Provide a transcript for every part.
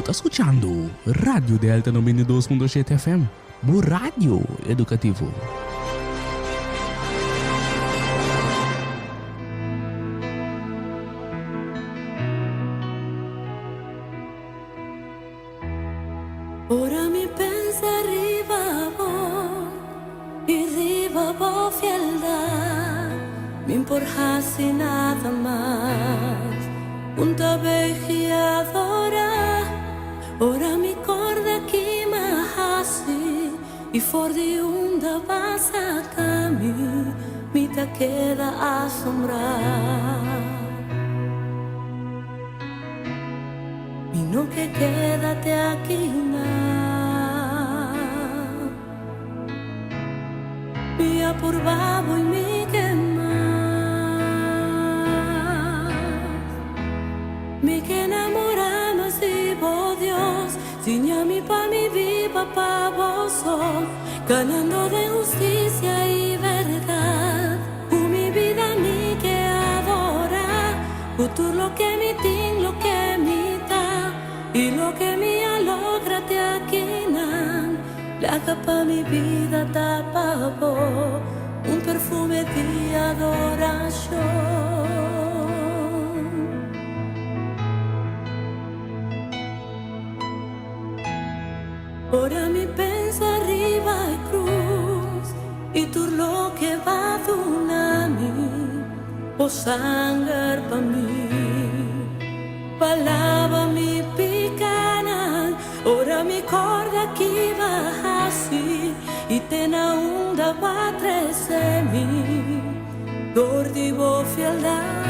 ta skuchando Radio Delta 92.7 FM, bo radio edukativo. Ora mi pensa riba bo i riba bo fieldad, mi por hasi nada mas un ta begi adora. Ora mi corda ki m'a hasi i for di unda b'a saca mi, mi ta keda asombra. Mi no ke keda te akinan. Mi a purba bo i mi ke mas. Mi ke namora mas di bo Dios. Siña mi pa mi biba pa bo so, kanando den hustisia i bèrdat. Ku mi bida mi ke adora. Ku tur loke mi tin, loke mi ta i loke mi a logra te akinan, laga pa mi bida ta pa bo un perfume di adorashon. Ora mi pensa riba e krus i tur loke b'a duna mi, bo sanger pa mi, pa laba mi pikanan. Ora mi kòrda ki b'a hasi i te na unda b'a trese mi dor di bo fieldat.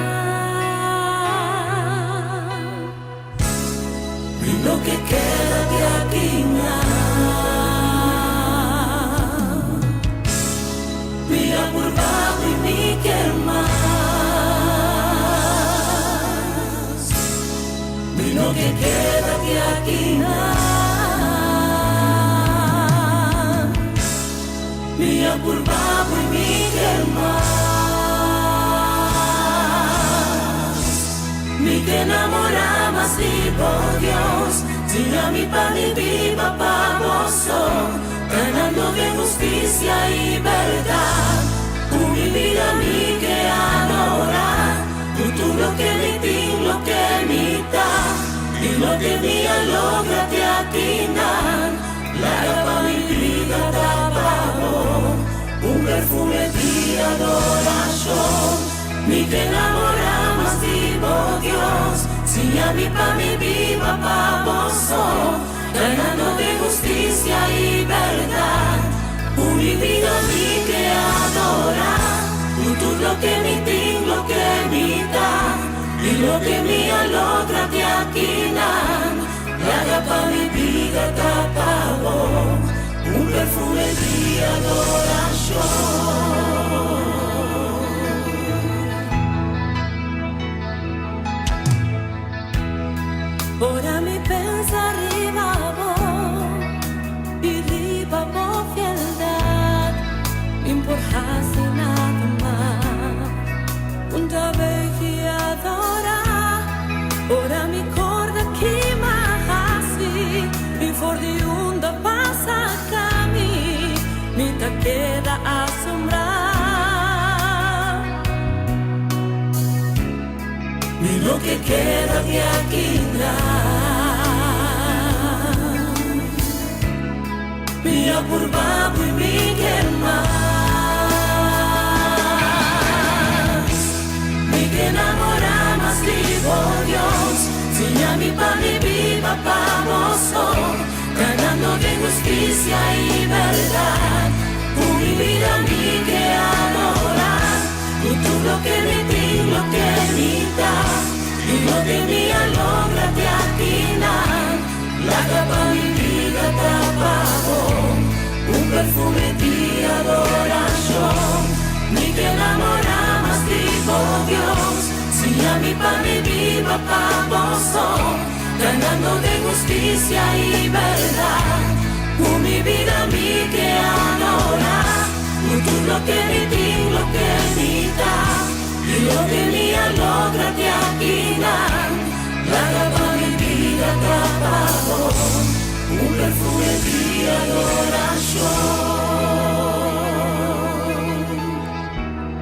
Mi no ke keda di aki nan. Mi a purba i mi ke mas. Mi no ke keda di aki nan. Mi a purba i mi ke mas. Mi ke namorá mas di bo Dios, Siña mi pa mi biba pa bo so, Kanando den hustisia i bèrdat. Ku mi bida mi ke adorá, Ku tur loke mi tin, loke mi ta, I loke mi a logra te akinan. Laga pa mi bida ta pa bo, Un perfume di adorashon. Mi ke namorá mas di bo Dios, siña mi pa mi biba pa bo so, ganando den hustisia i bèrdat. Ku mi bida mi ke adorá, ku tur loke mi tin, loke mi ta, i loke mi a logra te akinan. Laga pa mi bida ta pa bo, un perfume di adorashon. Ora mi pensa riba bo i riba bo fieldat, mi por hasi nada mas. Un ta begi adorá. Ora mi corda ki m'a haci i for di unda pa saca mi, mi ta keda asombrá. Mi no ke keda di aki nan. Mi a purba bo i mi ke mas. Mi ke namorá mas di bo Dios. Siña mi pa mi biba pa bo so, kanando den hustisia i bèrdat. Ku mi bida mi ke adorá, ku tur loke mi tin, loke mi ta, i loke mi a logra te akinan. Laga pa mi bida ta pa bo, un perfume di adorashon. Mi ke namorá mas di bo, Dios. Siña mi pa mi biba pa bo so, kanando den hustisia i bèrdat. Ku mi bida mi ke adorá, ku tur loke mi tin, loke mi ta, i loke mi a logra te akinan. Laga pa mi bida ta. pa bo, un perfume di adorashon.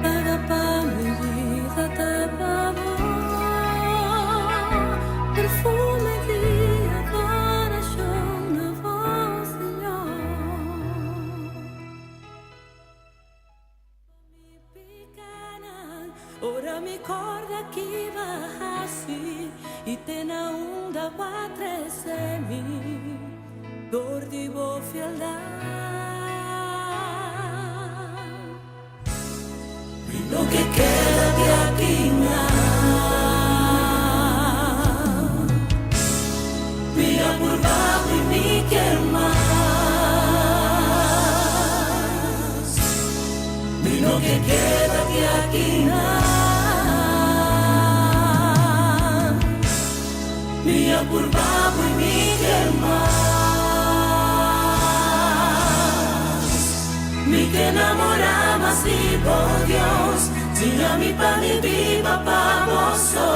Paga pa mi bida ta pa bo, perfume di adorashon na bo, Señor. Ora mi corda ki b'a hasi y te na unda b'a trece mi door di bo fieldad. Mi no ke keda di aki nan. Mi a purba y mi kier mas. Mi no ke keda di aki nan. Mi a purba y mi kier mas. Mi ke namorá mas di bo Dios. Siña mi pa mi biba pa bo so,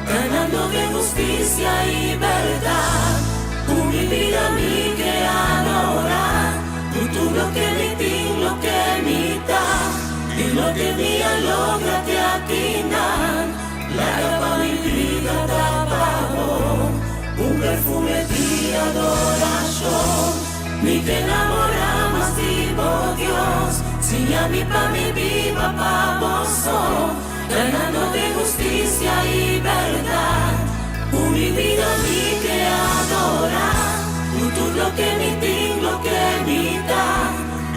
Ganando den hustisia i bèrdat. Ku mi bida mi ke adorá, Ku tur loke mi tin, loke mi ta, I loke mi a logra te akinan. Laga pa mi bida ta pa bo, un perfume di adorashon. Mi ke namorá mas di bo Dios. Siña mi pa mi biba pa bo so, Ganando den hustisia i bèrdat. Ku mi bida mi ke adorá, Ku tur loke mi tin, loke mi ta,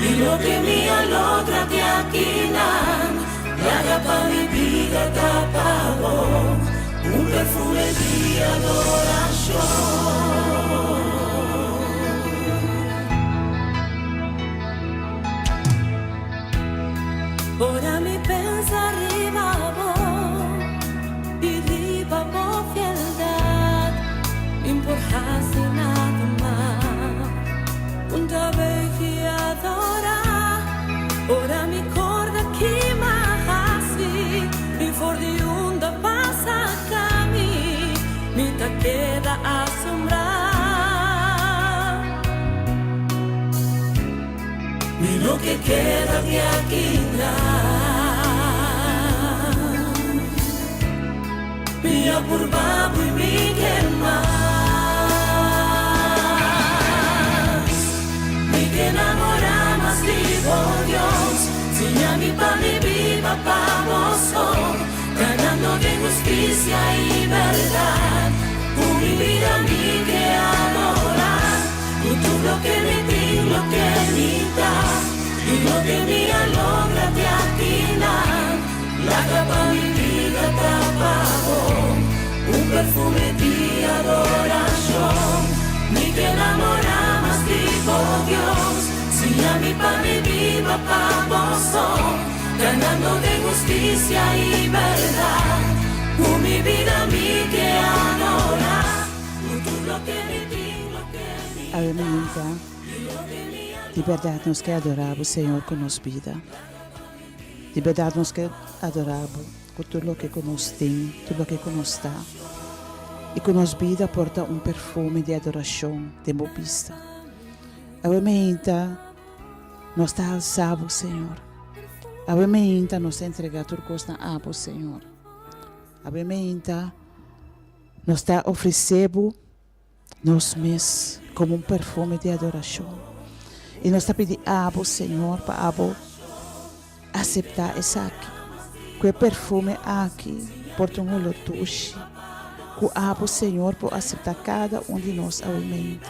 I loke mi a logra te akinan. Laga pa mi bida ta pa bo, un perfume di adorashon. Ora mi pensa riba bo i riba bo fieldat, Mi n' por hasi nada mas ku ta buig i adorá. Ora mi corda ki m'a hasi i for di unda b'a saka mi, mi ta keda asombrá. Mi no ke keda di akinan. Mi a purba bo i mi ke mas. Mi ke namorá mas di bo Dios. Siña mi pa mi biba pa bo so, Ganando den hustisia i bèrdat. Ku mi bida mi ke adorá, Ku tur loke mi tin, loke mi ta, I loke mi a logra te akinan. Laga pa mi bida ta pa bo, un perfume di adorashon. Mi ke namorá mas di bo Dios. Siña mi pa mi biba pa bo so, Ganando den hustisia i bèrdat. Ku mi bida mi ke adorá, Ku tur loke mi tin, loke mi Awe ta, mainta, I loke mi a di bèrdat nos ke adorá bo, Señor, ku nos bida. Di bèrdat nos ke adorá bo ku tur loke ku nos tin, tur loke ku nos ta, i ku nos bida por ta un perfume di adorashon den bo bista. Awe mainta nos ta halsa bo, Señor. Awe mainta nos ta entregá tur kos na abo, Señor. Awe mainta nos ta ofresé bo nos mes komo un perfume di adorashon. I nos ta pidi abo, Señor, pa abo aseptá esaki, ku e perfume aki por ta un olor dushi, ku abo, Señor, por aseptá kada un di nos awe mainta,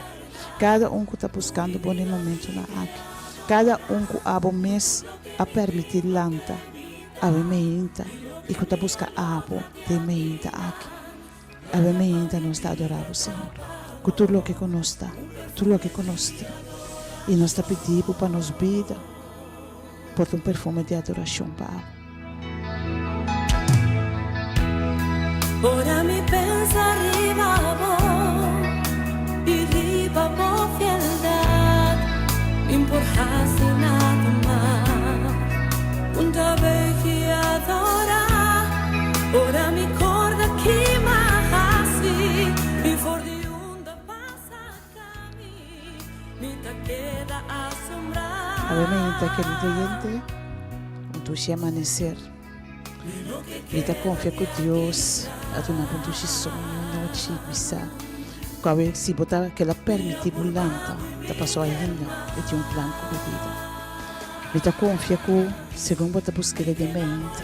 kada un ku ta buskando bo na e momentunan aki, kada un ku abo mes a permití lanta awe mainta i ku ta buska abo den mainta aki. Awe mainta nos ta adorá bo, Señor, ku tur loke ku nos ta, tur loke ku nos tin. I nos ta pidi bo pa nos bida por ta un perfume di adorashon pa abo. Ora mi pensa riba bo i riba bo fieldad, Mi n' por hasi nada mas ku ta buig i adorá. Ora mi corda ki m'a hasi i for di unda b'a Awe mainta kerido oyente, un dushi amanecer. Mi ta confia cu Dios a duna bo un dushi soño anochi mi sa cu awe si bo ta keda permiti bo lanta ta paso ainda e tin un plan cu bo bida. Mi ta confia cu segun bo ta busquele den mainta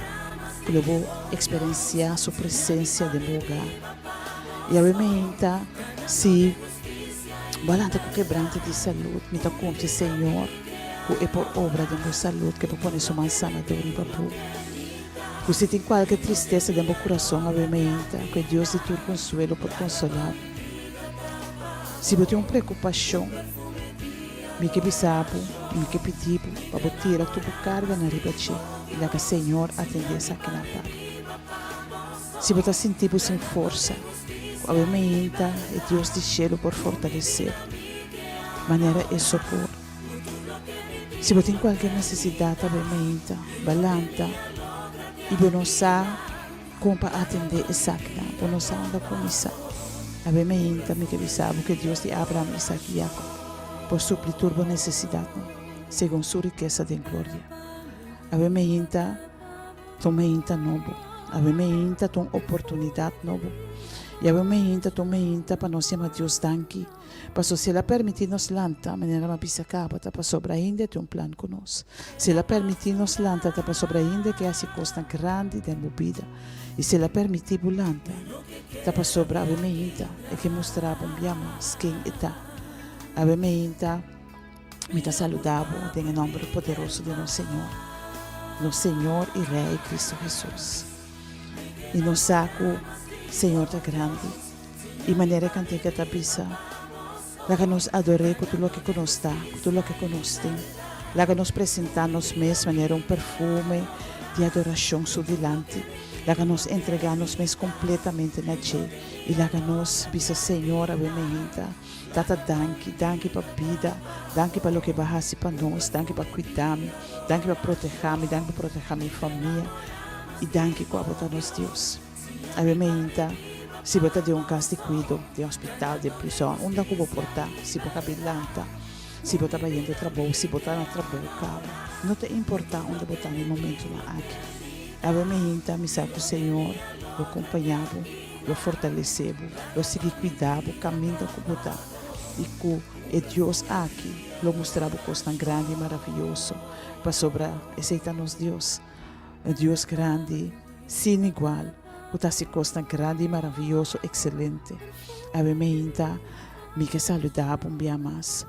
cu lo bo experiencia su presencia den bo hogar. Y awe mainta si Bo a lanta ku kebrante di salud. Mi ta konfia Señor ku e por obra den bo salud, ku e por pone su man sanador riba bo. Ku si tin kualke tristesa den bo kurason awe mainta, ku e Dios di tur konsuelo por konsolá bo. Si bo tin un preokupashon, mi ke bisa bo i mi ke pidi bo pa bo tira tur bo karganan riba dje i laga Señor atendé esakinan pa bo. Si bo ta sinti bo sin forsa, ku awe mainta e Dios di shelu por fortalesé bo manera e so por. Si bo tin kualke nesesidat awe mainta, ba lanta i bo no sa kon pa atendé esaknan, bo no sa unda kuminsá, awe mainta mi ke bisa bo ku e Dios di Abraham, Isak i Yakob por supli tur bo nesesidatnan segun su rikesa den gloria. Awe mainta. Ta un meinta nobo. Awe meinta ta un oportunidat nobo. I awe meinta ta un meinta pa nos yama Dios danki. Pasobra si El a permití nos lanta, manera mi a bisa kaba, ta pasobra ainda E tin un plan ku nos. Si El a permití nos lanta, ta pasobra ainda E ke hasi kosnan grandi den bo bida. I si El a permití bo lanta, ta pasobra awe meinta E ke mustra bo un bia mas ken E ta. Awe meinta. Mi ta saluda bo den e nomber poderoso di nos Señor, nos Señor i Rey Cristo Jesus. I nos sa cu Señor ta grandi. I manera e cantica ta bisa, Laga nos ador'é cu tur loke cu nos ta, cu tur loke cu nos tin. Laga nos presenta nos mes manera un perfume di adoracion su dilanti. Laga nos entrega nos mes completamente na dje i laga nos bisa Señor awe meinta. Tata danki, danki pa bida, danki pa loke bo a hasi pa nos, danki pa kuida mi, danki pa proteha mi, danki pa proteha mi famia i danki ku abo ta nos Dios. Awe meinta si bo ta den un kas di kuido, den hospital, den prison, unda ku bo por ta, si bo ka bin lanta, si bo ta bayendo trabou, si bo ta na trabou kaba, no ta importa unda bo ta na e momentunan aki. Awe meinta mi sa ku Señor lo kompaña bo. Lo fortalesé bo, lo sigui kuidá bo kaminda ku bo ta, i ku e Dios aki lo mustra bo kosnan grandi i maravioso, pasobra esei ta nos Dios, un Dios grandi, sin igual, ku ta hasi kosnan grandi i maravioso, ekselente. Awe meinta mi ke saludá bo un bia mas,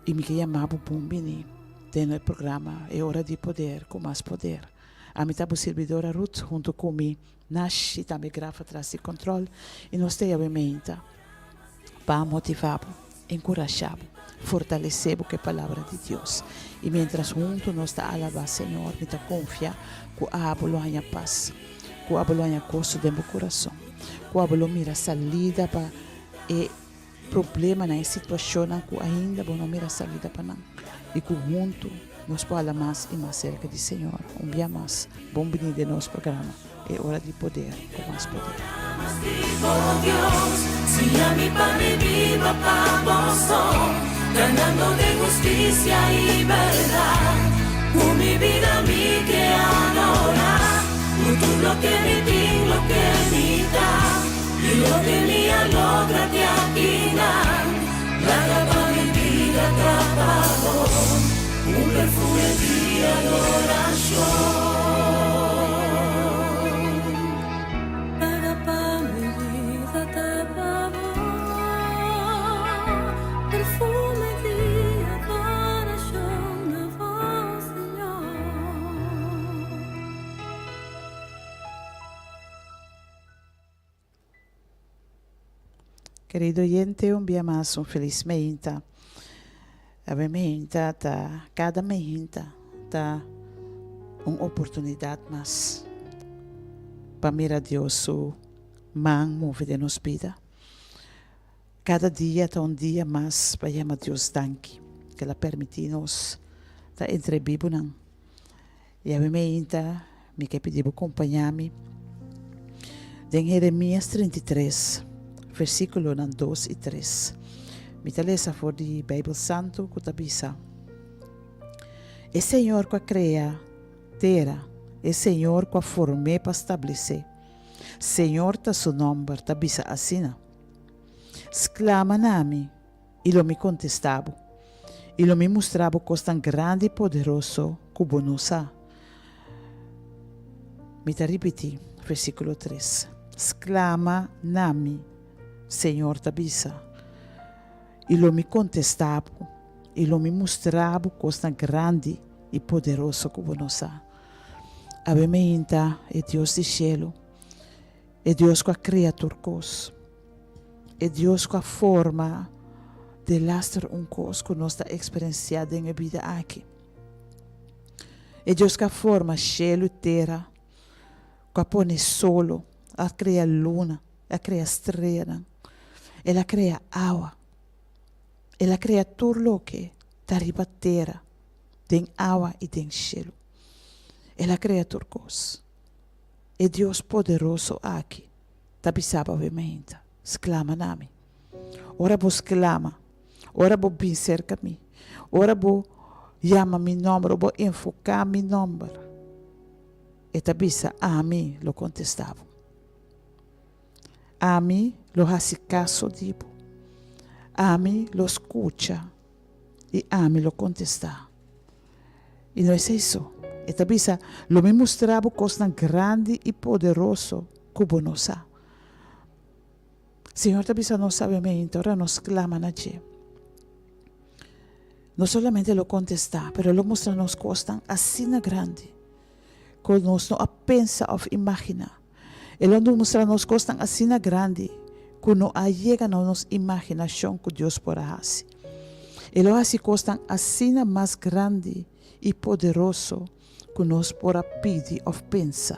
i mi ke yama bo bon bini den e programa E Ora di Poder ku Mas Poder. Ami ta bo sirbidora Ruth, huntu ku mi Nash i tambe Grafa tras di control i nos ta yawe meinta pa motiva bo, encurasha bo, fortalece bo cu e palabra di Dios. I mientras hunto nos ta alaba Señor, mi ta confia cu abo lo haña pas, cu abo lo haña goso den bo curason, cu abo lo mira salida pa e problemanan, e situacionnan cu ainda bo no mira salida pa nan y cu hunto nos por hala mas y mas cerca di Señor. Un bia mas, bon bini den nos programa E Ora di Poder cu Mas Poder. Kerido oyente, un bia mas un felis meinta. Awe meinta ta, kada meinta ta un oportunidat mas pa mira Dios su man move den nos bida. Kada dia ta un dia mas pa yama Dios danki ku el a permití nos ta entre bibunan. I awe meinta mi ke pidi bo kompañá mi den Jeremías 33, versíkulonan dos i tres. Mi ta lesa for di Beibel Santu ku ta bisa, E Señor ku a krea tera, e Señor ku a form'é pa stablesé, Señor ta su nòmber, ta bisa asina, Sklama na mi, i lo mi kontestá bo, i lo mi mustra bo kosnan grandi i poderoso ku bo no sa. Mi ta ripití versíkulo tres, Sklama na mi, Señor ta bisa, i lo mi kontestá bo, i lo mi mustra bo kosnan grandi i poderoso ku bo no sa. Awe meinta e Dios di shelu, e Dios ku a krea tur kos, e Dios ku a forma delaster un kos ku nos ta eksperensiá den e bida aki, e Dios ku a forma shelu i tera, ku a pone solo, a krea luna, a krea streanan, el a krea awa, el a krea tur loke ta riba tera, den awa i den shelu. El a krea tur kos. E Dios poderoso aki ta bisa bo awe mainta, Sklama na mi. Ora bo sklama, ora bo bin serka mi, ora bo yama mi nòmber, ora bo enfoká mi nòmber, e ta bisa, Ami lo kontestá bo. Ami lo hasi kaso di bo. Ami lo skucha i ami lo kontestá. I no esei so, e ta bisa, Lo mi mustra bo kosnan grandi i poderoso ku bo no sa. Señor ta bisa nos sabiamente ora nos klama na dje. No solamente lo kontestá, pero lo mustra nos kosnan asina grandi ku nos no a pensa òf imaginá. E lo mustra nos kosnan asina grandi ku no a yega na nos imaginashon ku Dios por a hasi. E lo hasi kosnan asina mas grandi i poderoso ku nos por a pidi òf pensa.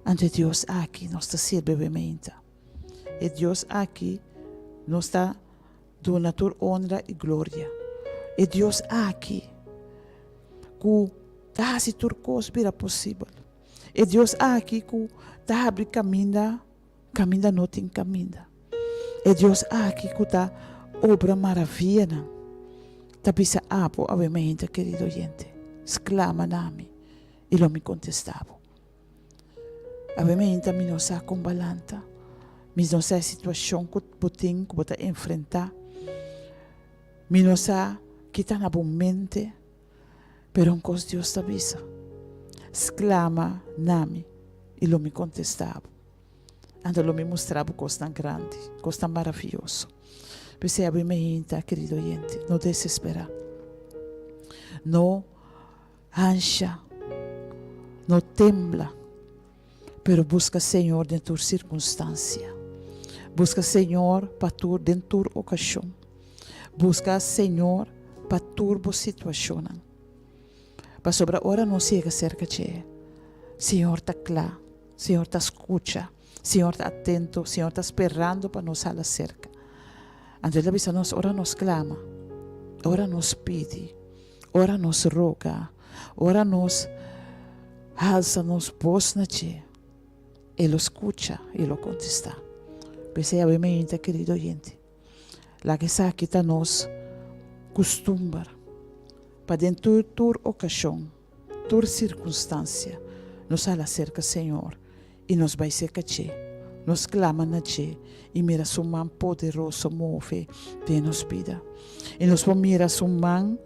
Anto e Dios aki nos ta sirbi awe-meinta. E Dios aki nos ta duna tur onra i gloria. E Dios aki ku ta hasi tur kos bira posibel. E Dios aki ku ta habri kaminda kaminda no tin kaminda. E Dios aki ku ta obra maravianan ta bisa abo awe mainta kerido oyente, sklama na mi i lo mi kontestá bo. Awe mainta mi no sa kon balanta, mi no sa e situashon ku bo tin ku bo ta enfrentá, mi no sa ki ta na bo mente. Pero un kos Dios ta bisa, Sklama na mi i lo mi kontestá bo. Anto lo mi mustra bo kosnan grandi, kosnan maravioso. P'esei abi meinta, kerido oyente, no desesperá. No hansha, no tembla, pero buska Señor den tur sirkunstansia. Buska Señor pa tur den tur okashon. Buska Señor pa tur bo situashonnan. Pasobra ora nos yega serka dje, Señor ta kla, Señor ta skucha, Señor ta atento, Señor ta sperando pa nos hala serka. Anto El ta bisa nos ora nos klama, ora nos pidi, ora nos roga, ora nos halsa nos bos na dje, E lo skucha i E lo kontestá. P'esei awe mainta, kerido oyente, Laga esaki ta nos kustumber, pa den tur tur okashon, tur sirkunstansia, nos hala serka Señor i nos bai serka dje, nos klama na dje i mira Su man poderoso move den nos bida. I nos por mira Su man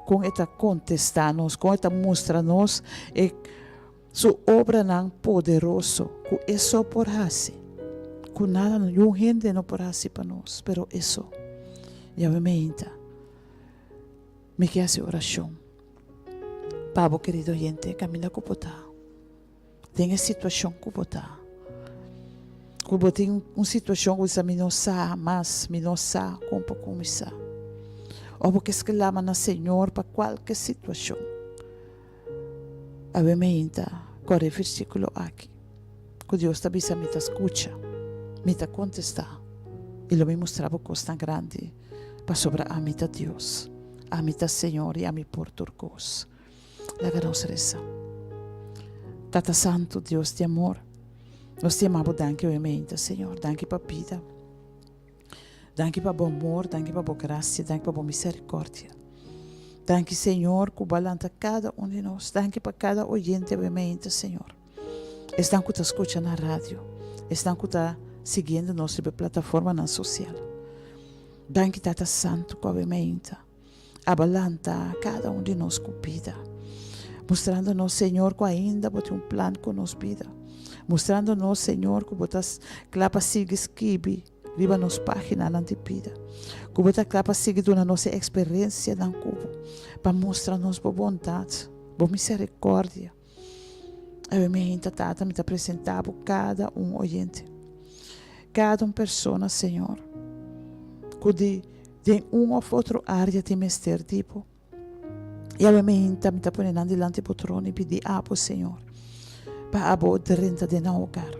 kon E ta kontestá nos, kon E ta mustra nos e Su obranan poderoso ku e so por hasi, ku nada niun hende no por hasi pa nos, pero e so. Yahweh meinta, mi ke hasi orashon pa bo kerido oyente kaminda ku bo ta, den e situashon ku bo ta, ku bo tin un situashon ku bo bisa mi no sa mas, mi no sa kon pa kuminsá, òf bo ke sklama na Señor pa kualke situashon. Awe meinta kòrda e versíkulo aki ku Dios ta bisa, Mi ta skucha, mi ta kontestá, i lo mi mustra bo kosnan grandi, pasobra ami ta Dios, ami ta Señor i ami por tur kos. Laga nos resa. Tata Santu, Dios di amor, nos ta yama bo danki awe meinta, Señor. Danki pa bida. Danki pa bo amor, danki pa bo gracia, danki pa bo misericordia. Danki Señor ku bo a lanta kada un di nos. Danki pa kada oyente awe mainta Señor. Esnan ku ta skucha na radio, esnan ku ta siguiendo nos riba e plataformanan sosial. Danki Tata Santu ku awe mainta a bo a lanta kada un di nos ku bida. Mustrando nos Señor ku ainda bo tin un plan ku nos bida. Mustrando nos Señor ku bo ta kla pa sigui skibi riba nos paginanan di bida. Ku bo ta kla pa sigui duna nos e eksperensianan ku bo, pa mustra nos bo bondat, bo miserikòrdia. Awe mi hinta, Tata, mi ta presentá bo kada un oyente, kada un persona, Señor, ku di den un òf otro área tin mester di bo. I awe mi hinta, mi ta pone nan dilanti bo trono i pidi abo, Señor, pa abo drenta den nan hogar,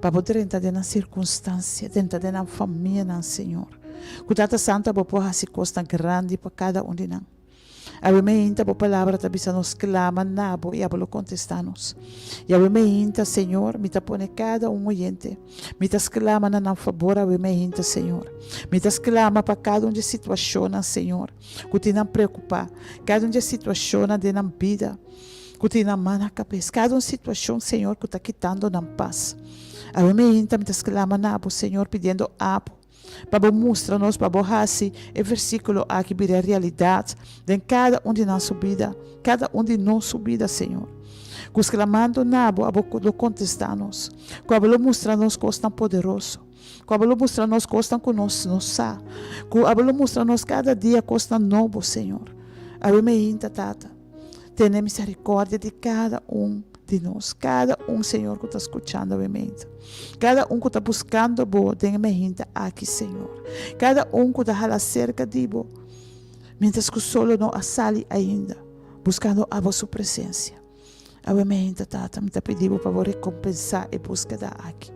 pa abo drenta den nan sirkunstansia, drenta den nan famianan, Señor. Ku Tata Santu abo por hasi kosnan grandi pa kada un di nan. Awe meinta bo palabra ta bisa nos clama na bo y abo lo contesta nos. Y awe meinta, Señor, mi ta pone cada un oyente. Mi ta sclama na nan fabor awe meinta, Señor. Mi ta sclama pa cada un di e situacionnan, Señor, cu tin nan preocupa, cada un di e situacionnan den nan bida cu tin nan man na cabes, cada un situacion, Señor, cu ta kitando nan pas. Awe meinta mi ta sclama na bo, Señor, pidiendo abo. Pa bo mustra nos, pa bo hasi e versíkulo aki bira realidat den kada un di nan su bida, kada un di nos su bida, Señor. Ku sklamando na bo, abo lo kontestá nos. Ku abo lo mustra nos kosnan poderoso. Ku abo lo mustra nos kosnan ku nos no sa. Ku abo lo mustra nos kada dia kosnan nobo, Señor. Awe meinta, Tata, tene misericordia di kada un di nos, kada un, Señor, ku ta skuchando awe meinta. Kada un ku ta buskando Bo den e meinta aki, Señor. Kada un ku ta hala serka di Bo, mientras ku solo no a sali ainda, buskando abo Su presensia. Awe meinta, Tata, mi ta pidi Bo pa Bo rekompensá e búskeda aki.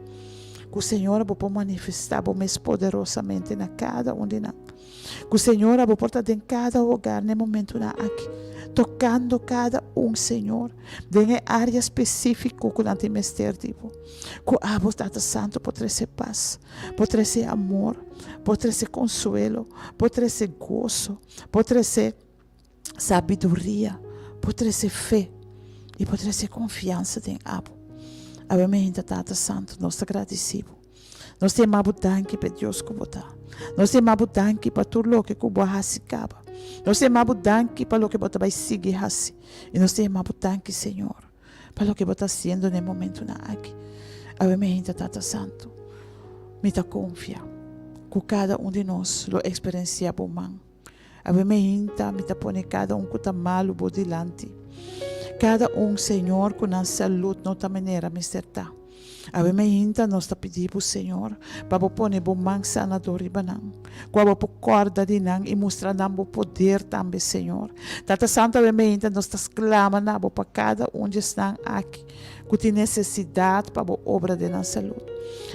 Ku, Señor, Bo por manifestá Bo mes poderosamente na kada un di nan. Ku Señor abo por ta den kada hogar na e momentunan aki, tokando kada un, Señor, den e área spesífiko ku nan tin mester di bo. Ku abo, Tata Santu, por trese pas, por trese amor, por trese konsuelo, por trese goso, por trese sabiduria, por trese fe i por trese konfiansa den abo. Awe meinta, Tata Santu, nos ta gradisí bo. Nos ta yama bo danki p'e Dios ku bo ta. Nos ta yama bo danki pa tur loke ku bo a hasi kaba. Nos ta yama bo danki pa loke bo ta bai sigui hasi. I nos ta yama bo danki, Señor, pa loke bo ta hasiendo na e momentunan aki. Awe mi henter Tata Santu, mi ta konfia ku kada un di nos lo eksperensiá bo man. Awe mi hinta, mi ta pone kada un ku ta malu bo dilanti. Kada un, Señor, ku nan salud no ta manera mester ta. Awe mi hinta, nos ta pidi bo, Señor, pa bo pone bo man sanador riba nan, ku abo por kòrda di nan i mustra nan bo poder tambe, Señor. Tata Santu, awe mi hinta, nos ta sklama na bo pa kada un di esnan aki ku tin nesesidat pa bo obra den nan salud.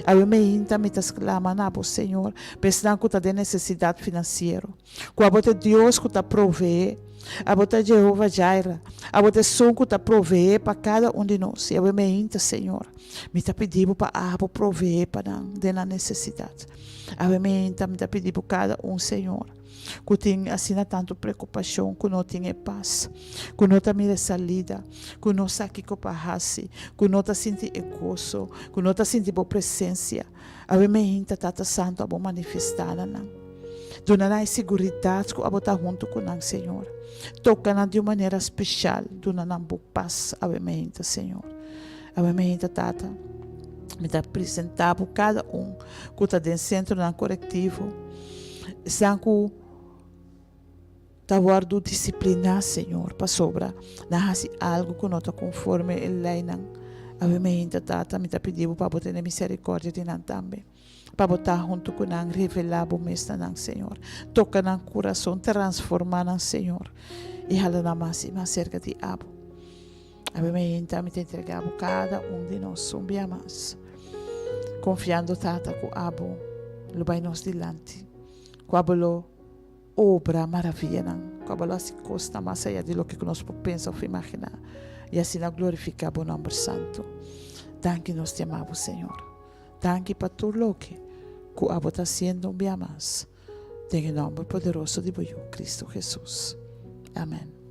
Awe meinta mi ta sklama na bo, Señor, pa esnan ku ta den nesesidat finansiero. Ku abo ta Dios ku ta proveé. Abo ta Jehova Jireh. Abo ta esun ku ta proveé pa kada un di nos. I awe meinta, Señor, mi ta pidi bo pa abo proveé pa nan den nan nesesidat. Awe meinta mi ta pidi bo kada un, Señor, ku tin asina tantu preokupashon, ku no tin e pas, ku no ta mira e salida, ku no sa kiko pa hasi, ku no ta sinti e goso, ku no ta sinti bo presensia. Awe meinta, Tata Santu, abo manifestá na nan. Duna nan e siguridat ku abo ta huntu ku nan, Señor. Toka nan di un manera speshal, duna nan bo pas awe meinta, Señor. Awe meinta, Tata, mi ta presentá bo kada un ku ta den sentronan korektivo, esnan ku ta wòrdu disipliná, Señor, pasobra nan hasi algu ku no ta konforme e leinan. Awe meinta, Tata, mi ta pidi bo pa bo tene miserikòrdia di nan tambe, pa bo ta huntu ku nan, revelá bo mes na nan, Señor. Toka nan kurason, transformá nan, Señor, i hala nan mas i mas serka di abo. Awe meinta mi ta entregá bo kada un di nos un bia mas, konfiando, Tata, ku abo lo bai nos dilanti, ku abo lo obra maravianan, ku abo lo hasi kosnan mas ayá di loke ku nos por pensa òf imaginá, i asina glorifiká bo nòmber santu. Danki nos ta yama bo, Señor. Danki pa tur loke. ku abo ta hasiendo un bia mas, den e nòmber poderoso di bo Yu, Kristu Hesus. Amèn.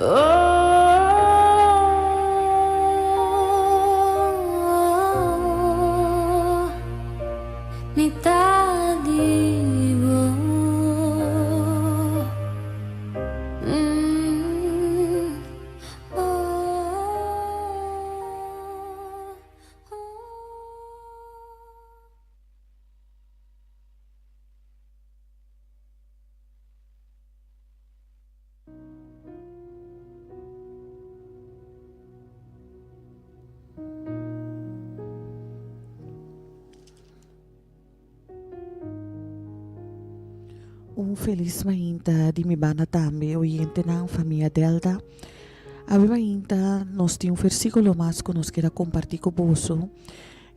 Oh, mi ta di bo. Mm, oh, oh. Un felis mainta di mi banda tambe, oyentenan, famia Delta. Awe mainta nos tin un versíkulo mas ku nos keda kompartí ku boso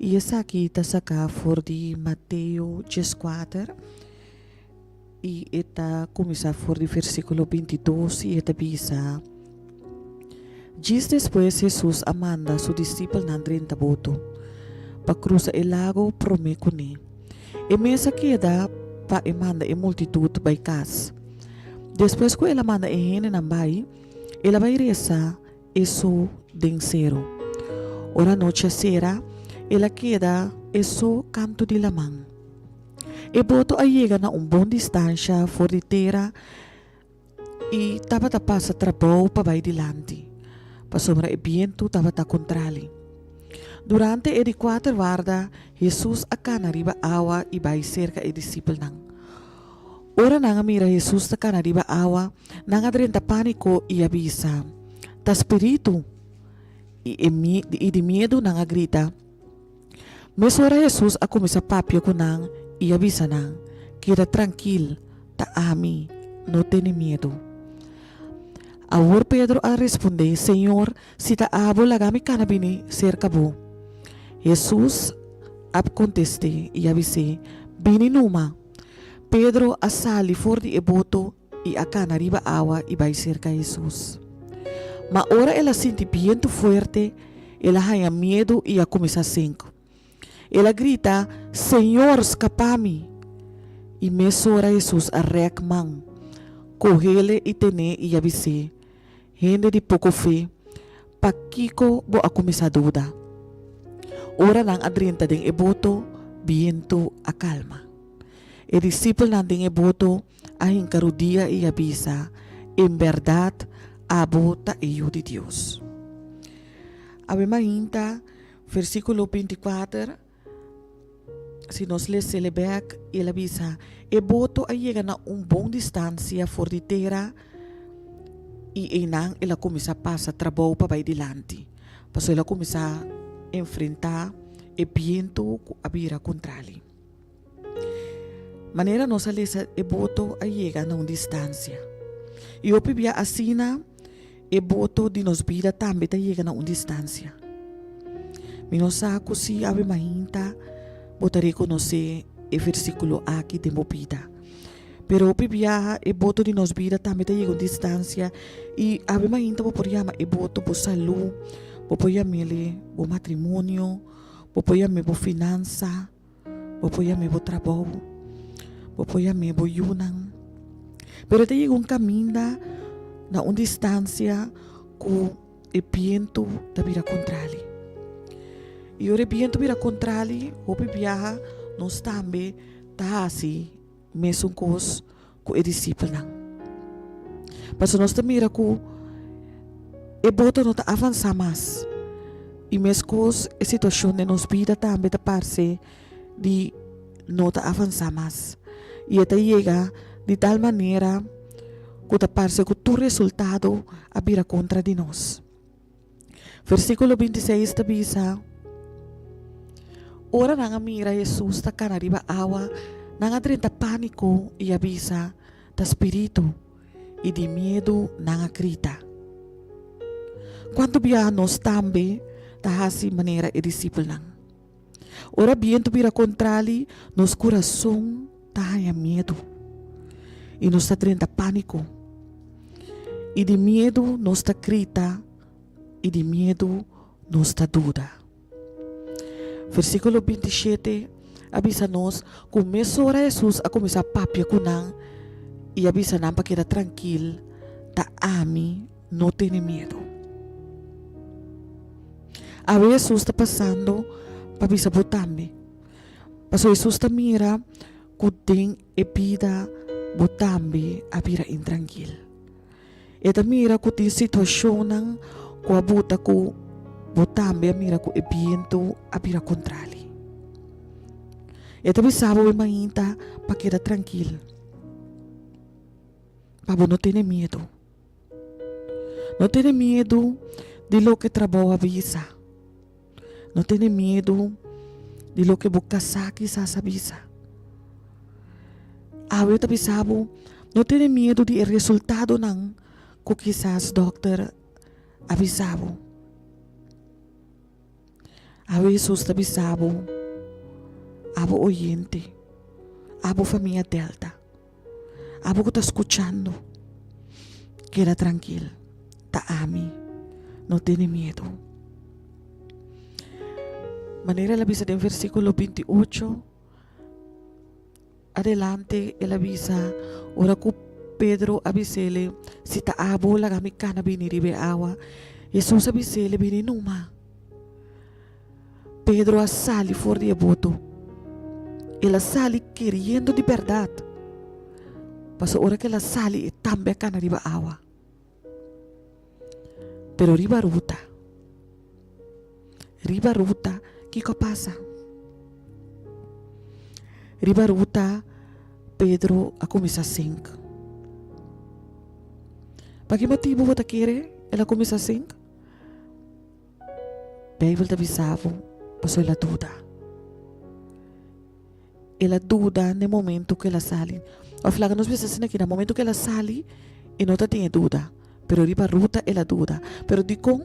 i esaki ta saká for di Mateo dieskuater. I e ta kuminsá for di versíkulo bintidos i e ta bisa, Djis despues Hesus a manda su disipelnan drenta boto pa krusa e lago promé kuné. E mes a keda pa e manda e multitut bai kas. Despues ku el a manda e hendenan bai, el a bai resa e so den seru. Ora nochi a sera, el a keda e so kantu di laman. E boto a yega na un bon distansha for di tera i tabata pasa trabou pa bai dilanti, pasobra e bientu tabata kontrali. Durante e di kuater warda, Hesus a kana riba awa i bai serka e disipelnan. Ora nan a mira Hesus ta kana riba awa, nan a drenta pániko i a bisa, Ta spiritu! I i di miedu nan a grita. Mesora Hesus a kuminsá papia ku nan i a bisa nan, Keda trankil, ta ami, no tene miedu. Awor Pedro a respondé, Señor, si ta abo, laga mi kana bini serka bo. Hesus a kontest'é i a bis'é, Bini numa. Pedro a sali for di e boto i a kana riba awa i bai serka Hesus. Ma ora el a sinti bientu fuerte, el a haña miedu i a kuminsá sink. El a grita, Señor, skapá mi! I mesora Hesus a rèk man, koh'ele i ten'é i a bis'é, Hende di poko fe, pakiko bo a kuminsá duda? Ora nan a drenta den e boto, bientu a kalma. E disipelnan den e boto a hinka rudia i a bisa, En bèrdat, abo ta e Yu di Dios. Awe mainta, versíkulo bintikuater, si nos les'e bèk, el a bisa, E boto a yega na un bon distansia for di tera i einan el a kuminsá pasa trabou pa bai dilanti, pasobra el a kuminsá enfrentá e bientu ku a bira kontrali. Manera nos a lesa e boto a yega na un distansia. I hopi bia asina e boto di nos bida tambe ta yega na un distansia. Mi no sa ku si awe mainta bo ta rekonosé e versíkulo aki den bo bida. Pero hopi biaha e boto di nos bida tambe ta yega un distansia i awe mainta bo por yama e boto bo salú, bo por yam'el bo matrimonio, bo por yam'é bo finansa. Bo por yam'é bo trabou, bo por yam'é bo yunan. Pero ta yega un kaminda na un distansia ku e bientu ta bira kontrali. I ora e bientu bira kontrali, hopi biaha nos tambe ta hasi mesun kos ku e disipelnan. Pasobra nos ta mira ku e boto no ta avansá mas i meskos e situashon den nos bida tambe ta parse di no ta avansá mas. I e ta yega di tal manera ku ta parse ku tur resultado a bira kontra di nos. Versíkulo bintiseis ta bisa, Ora nan a mira Hesus ta kana riba awa, nan a drenta pániko i a bisa, Ta spiritu! I di miedu nan a grita. Kuantu biaha nos tambe ta hasi manera e disipelnan? Ora bientu bira kontrali, nos kurason ta haña miedu i nos ta drenta pániko. I di miedu nos ta grita i di miedu nos ta duda. Versíkulo bintishete a bisa nos ku mesora Hesus a kuminsá papia ku nan i a bisa nan pa keda trankil, Ta ami. No tene miedu. Awe Hesus ta pasando pa bisa bo tambe. Pasobra Hesus ta mira ku den e bida bo tambe a bira intrankil. E ta mira ku tin situashonnan ku a buta ku bo tambe a mira ku e bientu a bira kontrali. E ta bisa bo e mainta pa keda trankil, pa bo no tene miedu. No tene miedu di loke trabou a bisa. No tene miedu di loke bo kasá kisas a bisa. Awe ta bisa bo, no tene miedu di e resultadonan ku kisas dòkter a bisa bo. Awe Hesus ta bisa bo, abo oyente, abo famia Delta. Abo ku ta skuchando, keda trankil, ta ami, no tene miedu. Manera el a bisa den versíkulo 28, adelante el a bisa, ora ku Pedro a bis'ele, si ta abo, laga mi kana bini riba e awa. Hesus a bis'ele, bini numa. Pedro a sali for di e boto. El a sali keriendo di bèrdat. Pasobra ora ku el a sali e tambe a kana riba awa. Pero riba ruta, riba ruta, kiko a pasa? Riba ruta Pedro a kuminsá sink. Pa ki motibu bo ta kere el a kuminsá sink? Beibel ta bisa bo pasobra el a duda. El a duda na e momento ku el a sali. Òf laga nos bisa asina aki, na momento ku el a sali e no ta tin e duda, pero riba ruta el a duda. Pero dikon?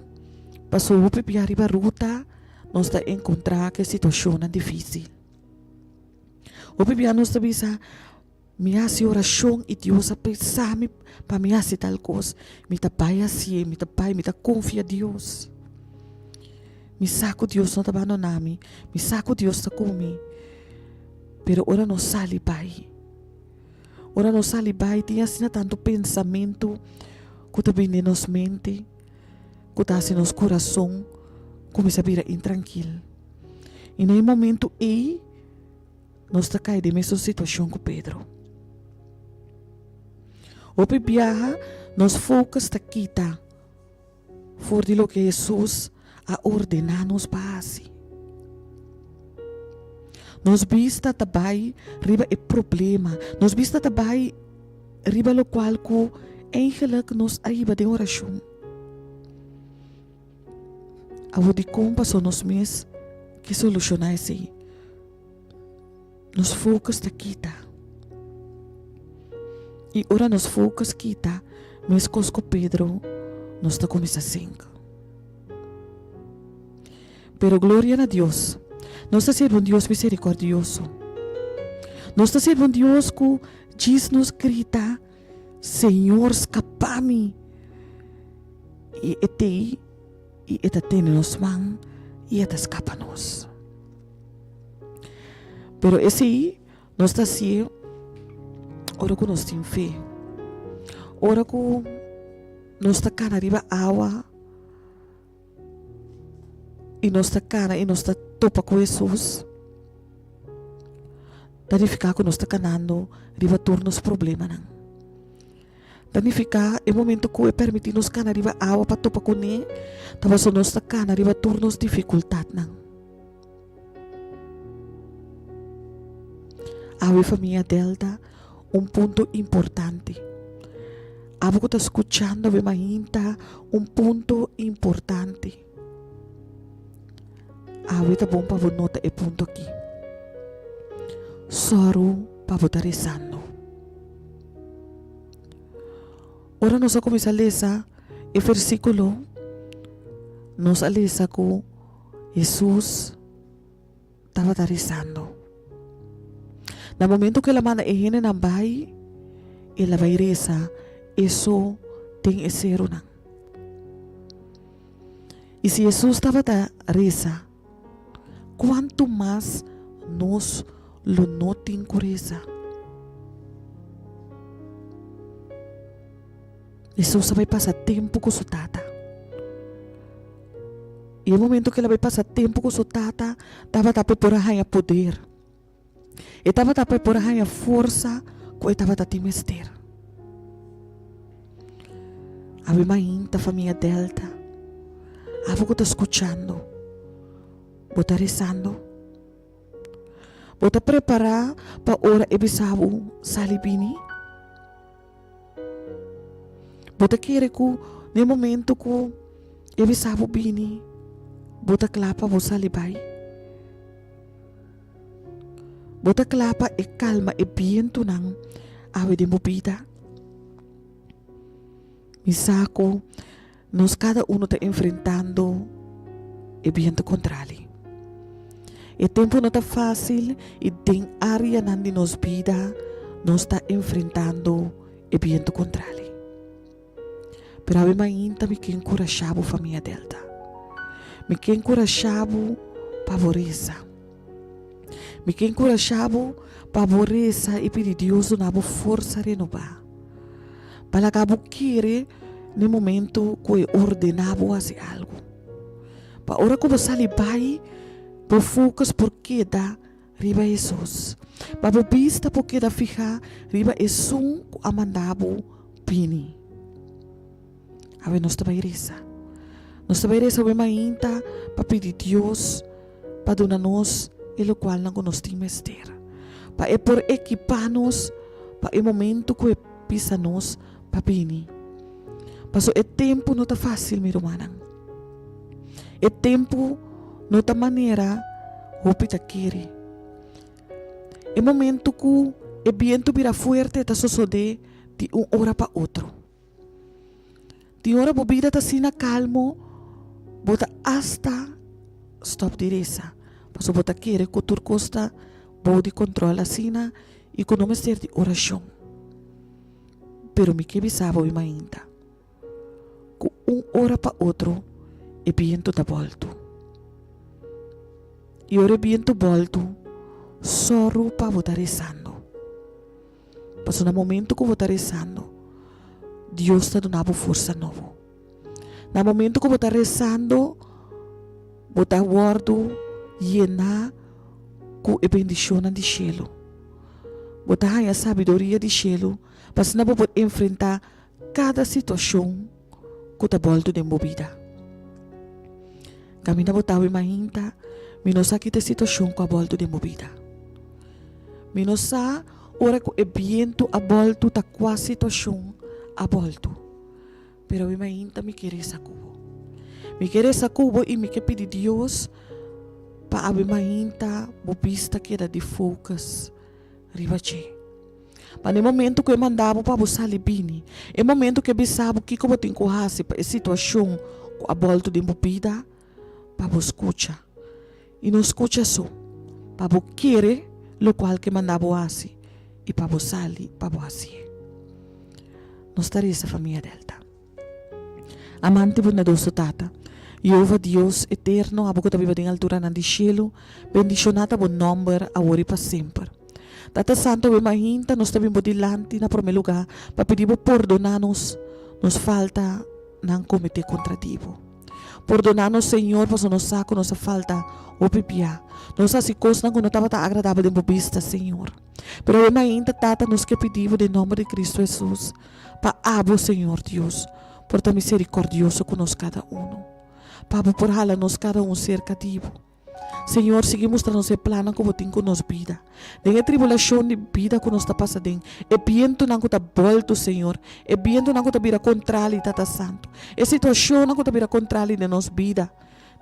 Pasobra hopi bia riba ruta nos ta enkontrá ku e situashonnan difísil. Hopi bia nos ta bisa, Mi hasi orashon i Dios a pensa mi pa mi hasi tal kos. Mi ta bai hasié, mi ta bai, mi ta konfia Dios. Mi sa ku Dios no ta bandoná mi, mi sa ku Dios ta ku mi. Pero ora nos sali bai, ora nos sali bai tin asina tantu pensamentu ku ta bini den nos mente, ku ta hasi nos kurason kuminsá bira intrankil. I na e momentu ei, Nos ta kai den mesun situashon ku Pedro. Hopi biaha nos focus ta kita for di loke Hesus a ordená nos pa hasi. Nos bista ta bai riba e problema, nos bista ta bai riba lokual ku eigenlik nos a hiba den orashon. Awor dikon paso nos mes ke solushoná esei? Nos focus ta kita. I ora nos focus kita, meskos ku Pedro, nos ta kuminsá sink. Pero gloria na Dios, nos ta sirbi un Dios miserikordioso. Nos ta sirbi un Dios ku djis nos grita, Señor, skapa mi! I e t'ei i e ta tene nos man i e ta skapa nos. Pero esei nos ta hasié ora ku nos tin fe. Ora ku nos ta kana riba awa i nos ta kana i nos ta topa ku Hesus, ta nifiká ku nos ta kanando riba tur nos problemanan. Ta nifiká e momento ku e permití nos kana riba awa pa topa kuné, ta pasobra nos ta kana riba tur nos difikultatnan. Awe famia Delta, un punto importante. Abo ku ta skuchando awe mainta, un punto importante. Awe ta bon pa bo nota e punto aki. Sòru pa bo ta rezando. Ora nos a kuminsá lesa e versíkulo, nos a lesa ku Hesus tabata rezando. Na momento ku el a manda e hendenan bai, el a bai resa e so den e serunan. I si Hesus tabata resa, kuantu mas nos lo no tin ku resa? Hesus a bai pasa tempu ku su Tata. I e momento ku el a bai pasa tempu ku su Tata, tabata pa e por a haña poder. E tabata pa e por a haña forsa ku e tabata tin mester. Awe mainta famia Delta, abo ku ta skuchando, bo ta resando? Bo ta prepará pa ora e bisa bo sali bini? Bo ta kere ku na e momento ku e bisa bo bini, bo ta kla pa bo sali bai? Bo ta kla pa e kalma e bientunan awe den bo bida? Mi sa ku nos kada unu ta enfrentando e bientu kontrali. E tempu no ta fásil i den áreanan di nos bida nos ta enfrentando e bientu kontrali. Pero awe mainta mi ke enkurashá bo famia Delta. Mi ke enkurashá bo pa bo resa. Mi ke enkurashá bo pa bo resa i pidi Dios duna bo forsa renobá. Pa laga bo kere n'e momento ku e ordená bo hasi algu. Pa ora ku bo sali bai, bo focus por keda riba Hesus. Pa bo bista por keda fihá riba esun ku a manda bo bini. Awe nos ta bai resa. Nos ta bai resa awe mainta pa pidi Dios pa duna nos e lokualnan ku nos tin mester. Pa e por ekipá nos pa e momento ku e bisa nos pa bini. Paso e tempu no ta fásil, mi rumannan. E tempu no ta manera hopi ta kere. E momento ku e bientu bira fuerte ta sosodé di un ora pa otro. Tin ora bo bida ta asina kalmo, bo ta asta stòp di resa, pasobra bo ta kere ku tur kos ta bou di kòntròl asina i ku no mester di orashon. Pero mi ke bisa bo mainta ku un ora pa otro e bientu ta bòltu. I ora e bientu bòltu, sòru pa bo ta resando. Pasobra na momento ku bo ta resando, Dios ta duna bo forsa nobo. Na momento ku bo ta resando, bo ta wòrdu yená ku e bendishonnan di shelu. Bo ta haña sabiduria di shelu pa asina bo por enfrentá kada situashon ku ta bòltu den bo bida. Kaminda bo ta awe mainta, mi no sa ki ta e situashon ku a bòltu den bo bida. Mi no sa ora ku e bientu a bòltu ta kua situashon a bòltu. Pero awe mainta mi ke resa ku bo. Mi ke resa ku bo i mi ke pidi Dios pa awe mainta bo bista keda di focus riba dje. Pa na e momento ku e manda bo pa bo sali bini, e momento ku e bisa bo kiko bo tin ku hasi pa e situashon ku a bòltu den bo bida, pa bo skucha. I no skucha so, pa bo kere lokual ku e manda bo hasi i pa bo sali pa bo hasié. Nos ta resa famia Delta. Amante bondadoso Tata, Jehova Dios eterno, abo ku ta biba den alturanan di shelu, bendishoná ta bo nòmber awor i pa semper. Tata Santu, awe mainta nos ta bin bo dilanti na promé lugá pa pidi bo pordoná nos nos faltanan kometé kontra di bo. Pordoná nos, Señor, pasobra nos sa ku nos a falta hopi bia. Nos a hasi kosnan ku no tabata agradabel den bo bista, Señor. Pero awe mainta, Tata, nos ke pidi bo den nòmber di Kristu Hesus, Pa abo, Señor Dios, por ta misericordioso cu nos cada uno. Pa bo por hala nos cada un cerca di bo. Señor, sigui mustra nos e plannan cu bo tin cu nos bida. Den e tribulacion di bida cu nos ta pasa den, e bientonan cu ta bolto, Señor, e bientonan cu ta bira contrali, Tata Santo, e situacionnan cu ta bira contrali den nos bida,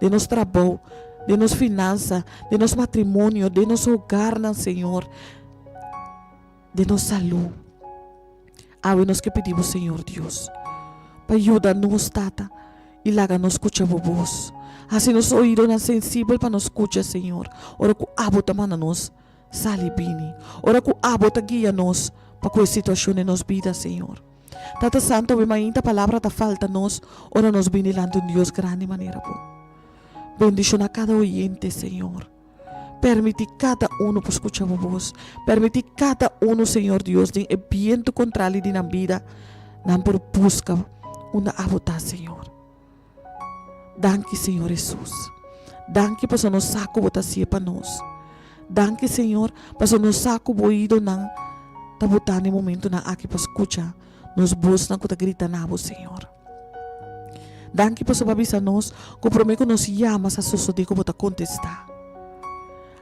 den nos trabou, den nos finansa, den nos matrimonio, den nos hogarnan, Señor, den nos salú. Awe nos ke pidi bo Señor Dios pa yuda nos Tata i laga nos skucha bo bos. Hasi nos oidonan sensibel pa nos skucha Señor ora ku abo ta manda nos sali bini, ora ku abo ta guia nos pa ku e situashon den nos bida Señor. Tata Santo awe mainta palabra ta falta nos ora nos bini dilanti un Dios grandi manera bo. Bendishona kada oyente Señor. Permití kada unu por skucha bo bos. Permití kada unu, Señor Dios, den e bientu kontrali di nan bida, Nan por buska unda abo ta, Señor. Danki, Señor Hesus. Danki pasobra nos sa ku bo ta hasié pa nos. Danki, Señor, pasobra nos sa ku bo oidonan ta botá na e momentunan aki pa skucha nos bosnan ku ta grita na bo, Señor. Danki pasobra bo a bisa nos ku promé ku nos yama sa sosodé ku bo ta kontestá.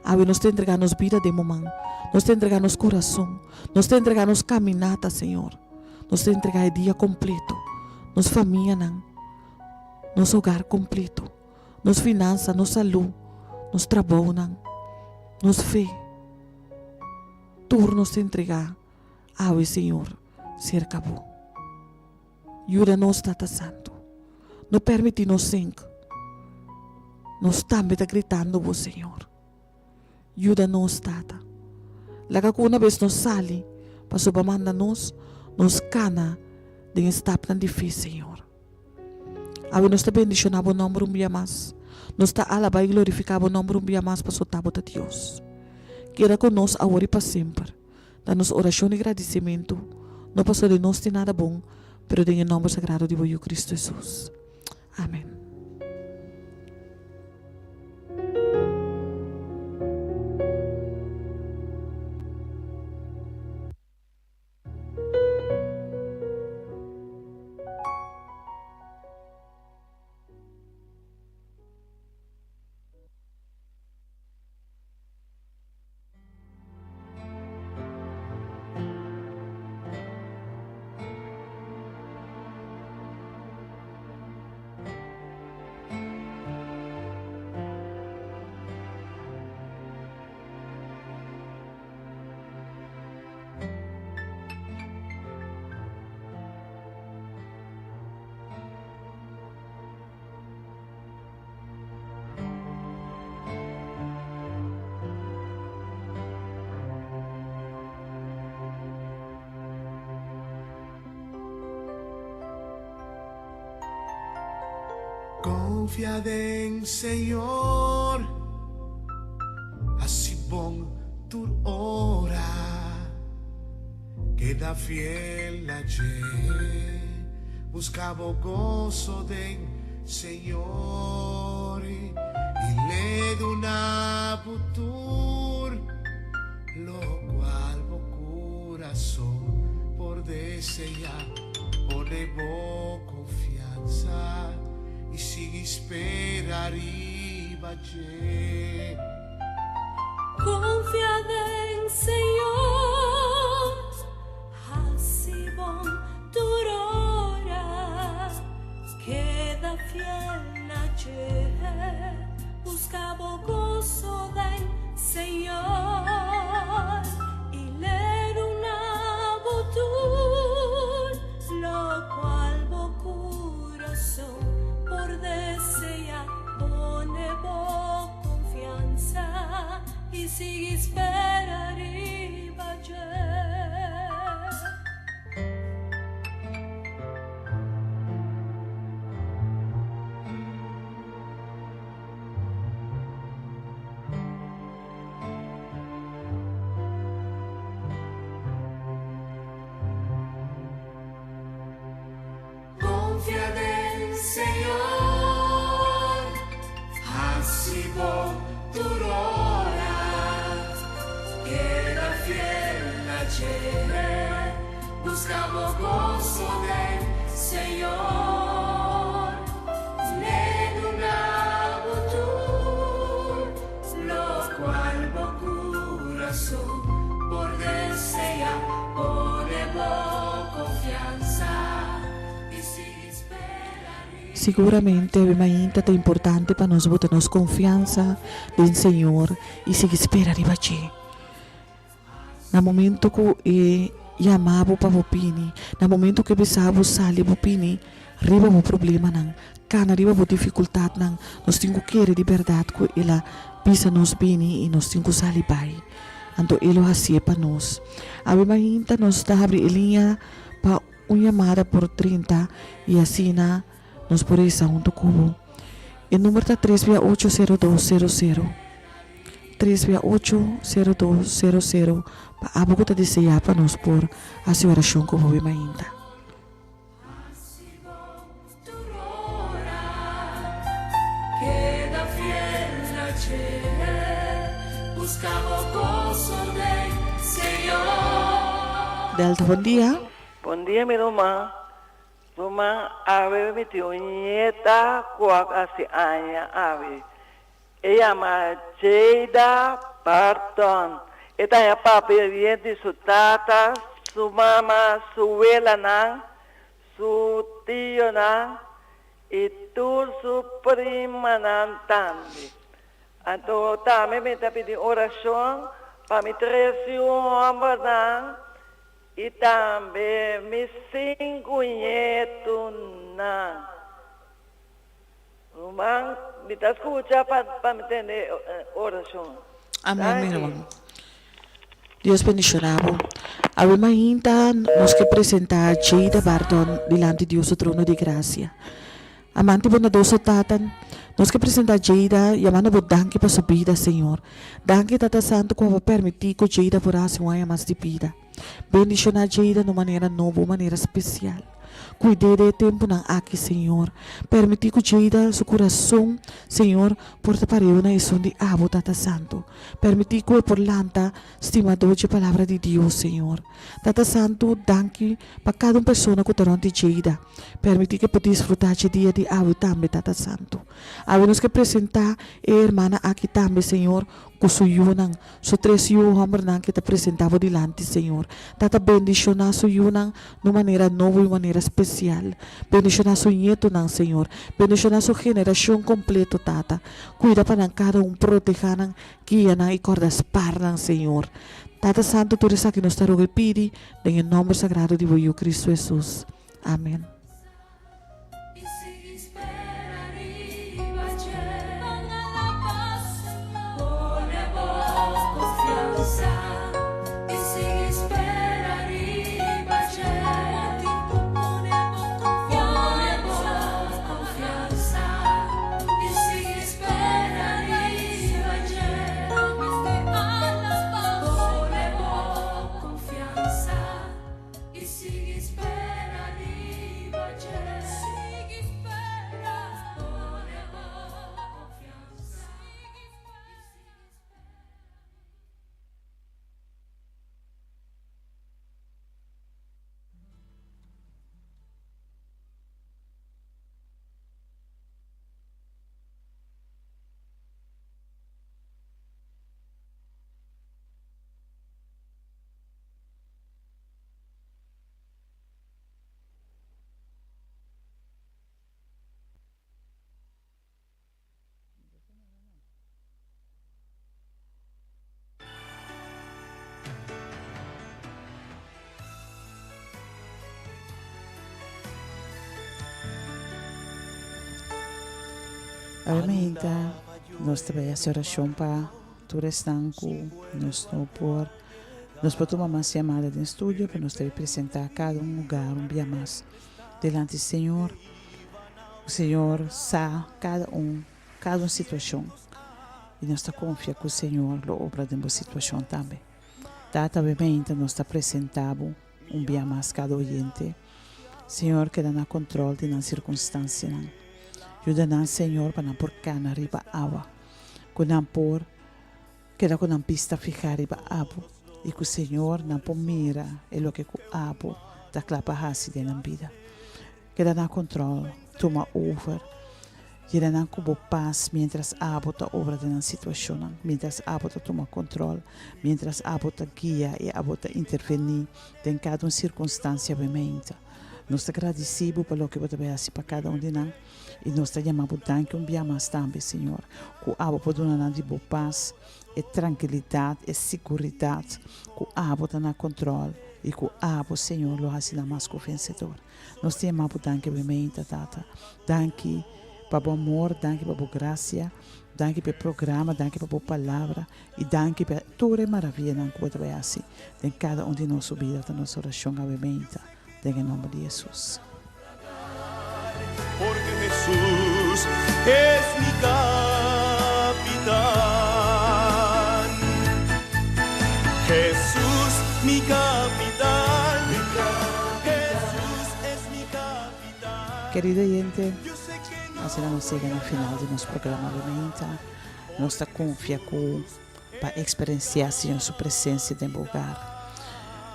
Awe nos ta entregá nos bida den bo man. Nos ta entregá nos kurason. Nos ta entregá nos kaminata, Señor. Nos ta entregá e dia kompleto, nos famianan, nos hogar kompleto, nos finansa, nos salú, nos trabounan, nos fe. Tur nos ta entregá awe, Señor, serka bo. Yuda nos, Tata Santu. No permití nos sink. Nos tambe ta gritando bo, Señor. Yuda nos, Tata. Laga ku una bes nos sali, pasobra bo a manda nos, nos kana den e stapnan di fe, Señor. Awe nos ta bendishoná bo nòmber un bia mas. Nos ta alabá i glorifiká bo nòmber un bia mas pasobra bo ta Dios. Keda ku nos awor i pa semper. Ta nos orashon i gradisimentu, no pasobra di nos tin nada bon, pero den e nòmber sagrado di bo Yu Kristu Hesus. Amen. Confia den Señor, haci bon tur ora, keda fiel na dje, busca bo goso den Señor i l'e duna bo tur locual bo curason por desea. Pone bo confiansa i sigui spera riba dje. Confia den Señor, haci bon tur ora, keda fiel na dje, busca bo goso den Señor, i l'e duna bo tur locual bo curason por desea. Pone bo confiansa i sigui spera riba dje. Confia den Señor, haci bo tur ora, keda fiel na dje, busca bo goso den Señor, l'e duna bo tur locual bo curason por desea, pone bo confianza. Siguramente awe mainta ta importante pa nos bota nos confiansa den Señor y sigui spera riba dje. Na momento cu e yama bo pa bo bini, na momento cu e bisa bo sali bo bini riba bo problemanan, cana riba bo dificultadnan, nos tin cu kere di berdad cu el a bisa nos bini y nos tin cu sali bay. Anto e lo hacié pa nos. Awe mainta nos ta habri e liña pa Un yamada por 30 y asina nos por reza hunto cu bo. E number ta tres bia ocho sero dos sero sero. Tres bia ocho sero dos sero sero pa abo cu ta desea pa nos por haci oracion cu bo be mainta. fiel na dje, buska bo goso den Señor. Delta bon dia. Bon dia mi ruman. Ruman awe mi tin un nieta ku a hasi aña awe. E yama Jada Barton. E ta haña papia bien di su tata, su mama, su welanan, su tionan i tur su primanan tambe. Anto tambe mi ta pidi orashon pa mi tres yu hòmbernan i tambe mi sinku ñetunan. Ruman, mi ta scucha pa pa mi tende oracion. Amen mi Danki. ruman. Dios bendiciona bo. Awe mainta nos ke presenta Jada Barton dilanti Dios su trono di gracia. Amante bondadoso Tata, nos ke presenta Jada yamando bo danki pa su bida Señor. Danki Tata Santo cu abo a permiti cu Jada por a haci un aña mas di bida. Bendiciona Jada na un manera nobo, un manera special. Cuid'é den e tempunan aki, Señor. Permití cu Jada su curason, Señor, por ta pareu na esun di Abo, Tata Santu. Permití cu e por lanta stimadó dje Palabra di Dios, Señor. Tata Santu, danki pa cada un persona cu ta rond di Jada. Permití cu e por disfrutá dje dia di awe tambe, Tata Santu. Awe nos ke presentá e hermana aki tambe, Señor, cu su yunan. Su tres yu hòmbernan ke ta presentá bo dilanti, Señor. Tata bendishoná su yunan na un manera nobo i un manera spesial. Bendishoná su ñetunan, Señor. Bendishoná su generashon kompleto, Tata. Kuida pa nan kada un, protehá nan, guia nan i kòrda spar nan, Señor. Tata Santu, tur esaki nos ta roga i pidi den e nòmber sagrado di bo Yu Kristu Hesus. Amen. I sigui spera riba dje. Sigui spera, pone bo konfiansa. Sigui spera. Awe mainta nos ta bai hasi orashon pa tur esnan ku nos no por Nos por tuma mas yamada den studio pa nos ta representa cada un hogar un bia mas dilanti Señor. Señor sa cada un, cada un situacion y nos ta confia cu Señor lo obra den bo situacion tambe. Tata obviamente nos ta presenta bo un bia mas cada oyente. Señor keda na control di nan circunstancianan. Yuda nan Señor pa nan por cana riba awa, cu nan por Keda ku nan bista fihá riba abo i ku Señor nan por mira e loke ku abo ta kla pa hasi den nan bida. Keda na kontrol, tuma over, yena nan ku bo pas miéntras abo ta obra den nan situashonnan, miéntras abo ta tuma kontrol, miéntras abo ta guia i abo ta intervení den kada un sirkunstansia bemeinta. Nos ta gradisí bo pa loke bo ta bai hasi pa kada un di nan. I nos ta yama bo danki un bia mas tambe, Señor, ku abo por duna nan di bo pas, e trankilidat, e siguridat ku abo ta na kontrol i ku abo, Señor, lo hasi nan mas ku vensedor. Nos ta yama bo danki awe-meinta, Tata. Danki pa bo amor, danki pa bo grasia, danki pa e programa, danki pa bo palabra i danki pa tur e maravianan ku bo ta bai hasi den kada un di nos su bida. Ta nos orashon awe-meinta, den e nomber di Hesus. Porque Jesús es mi capitán. Jesús mi capitán. Jesús es mi capitán. Querido oyente, Yo sé que Asina nos yega na final di nos programa Alimenta. Nos ta konfia ku pa eksperensiá Señor su presensia den bo hogar.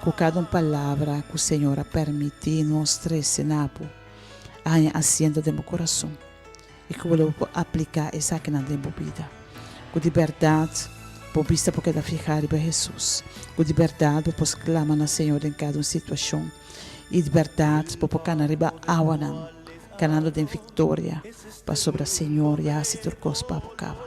Ku kada un palabra ku Señor a permití nos trese na bo a haña asiento den bo kurason i ku bo lo por apliká esakinan den bo bida. Ku di bèrdat bo bista por keda fihá riba Hesus. Ku di bèrdat bo por sklama na Señor den kada un situashon i di bèrdat bo por kana riba awanan. Ganando den victoria, pasobra Señor ya haci tur cos pa bo caba.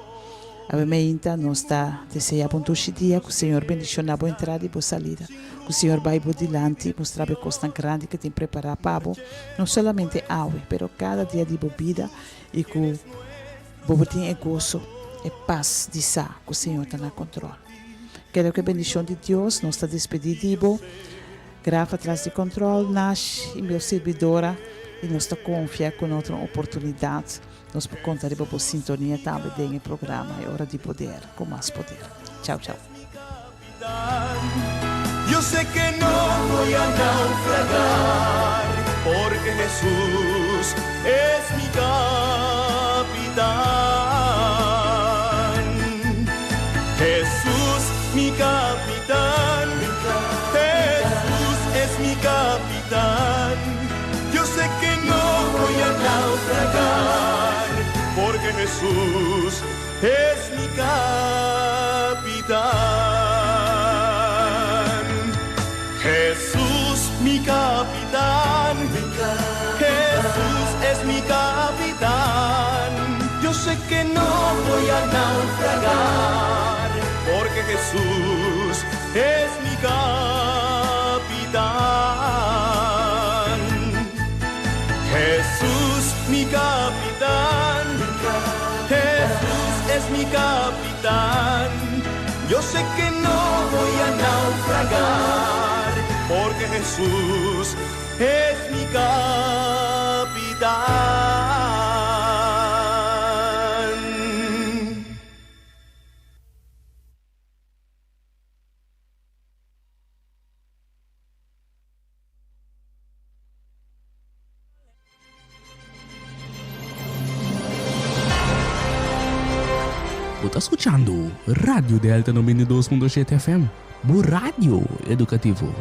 Awe meinta nos ta desea bo un dushi dia, cu Señor bendiciona bo entrada y bo salida, cu Señor bay bo dilanti y mustra bo e cosnan grandi cu tin prepara pa bo, no solamente awe, pero cada dia di bo bida y cu bo por tin e goso, e paz di sa cu Señor ta na control. Keda cu e bendicion di Dios, nos ta despedi di bo. Graf atras di control, Nash y mi sirbidora y nos ta confia cu no ta un oportunidad nos por conta riba bo sintonia tambe den e programa E Ora di Poder cu Mas Poder. Chao chao. Yo sé que no voy a naufragar, porque Jesús es mi capitán. Jesús mi capitán, Jesús es mi capitán. Yo sé que no voy a naufragar, porque Jesús es mi capitán. Jesús mi capitán, Jesús es mi capitán. Yo sé que no voy a naufragar, porque Jesús es mi capitán. Jesús mi capitán, Jesús es mi capitán. Yo sé que no voy a naufragar, porque Jesús es mi capitán. Bo ta skuchando Radio Delta 92.7 FM, bo radio edukativo.